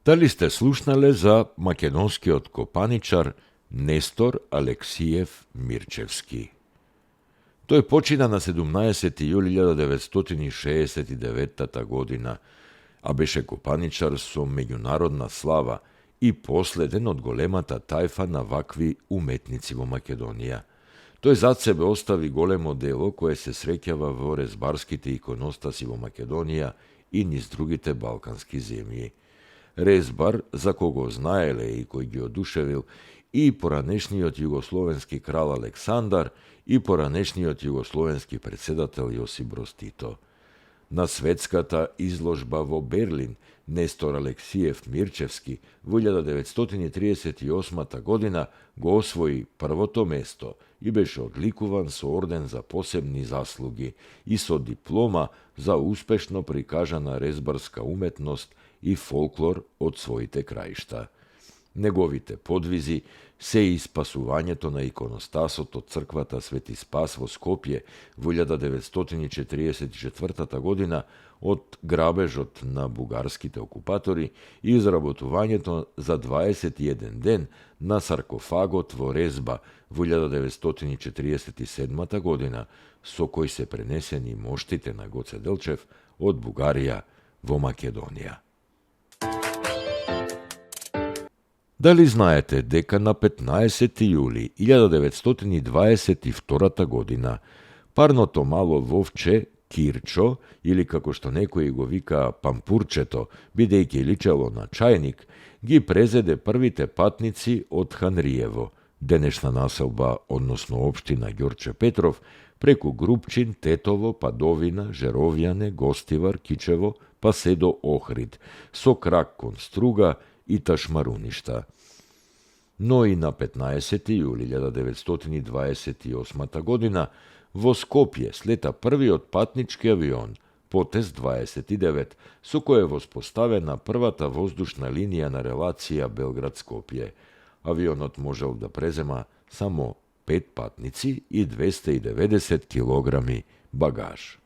Дали сте слушнале за македонскиот копаничар Нестор Алексиев Мирчевски? Тој почина на 17. јули 1969 година, а беше копаничар со меѓународна слава и последен од големата тајфа на вакви уметници во Македонија. Тој зад себе остави големо дело кое се среќава во резбарските иконостаси во Македонија и низ другите балкански земји. Резбар, за кого знаеле и кој ги одушевил и поранешниот југословенски крал Александар и поранешниот југословенски председател Јосип Броз Тито. На светската изложба во Берлин Нестор Алексиев Мирчевски во 1938 година го освои првото место и беше одликуван со орден за посебни заслуги и со диплома за успешно прикажана резбарска уметност и фолклор од своите краишта. Неговите подвизи се и спасувањето на иконостасот од црквата Свети Спас во Скопје во 1944 година од грабежот на бугарските окупатори и изработувањето за 21 ден на саркофагот во Резба во 1947 година, со кој се пренесени моштите на Гоце Делчев од Бугарија во Македонија. Дали знаете дека на 15. јули 1922 година парното мало вовче Кирчо, или како што некои го вика Пампурчето, бидејќи личело на чајник, ги презеде првите патници од Ханриево, денешна населба, односно општина Ѓорче Петров, преку Групчин, Тетово, Падовина, Жеровјане, Гостивар, Кичево, па се до Охрид, со крак кон Струга и Ташмаруништа. Но и на 15. јули 1928 година во Скопје слета првиот патнички авион, Потез 29, со кој е воспоставена првата воздушна линија на релација Белград-Скопје. Авионот можел да презема само 5 патници и 290 килограми багаж.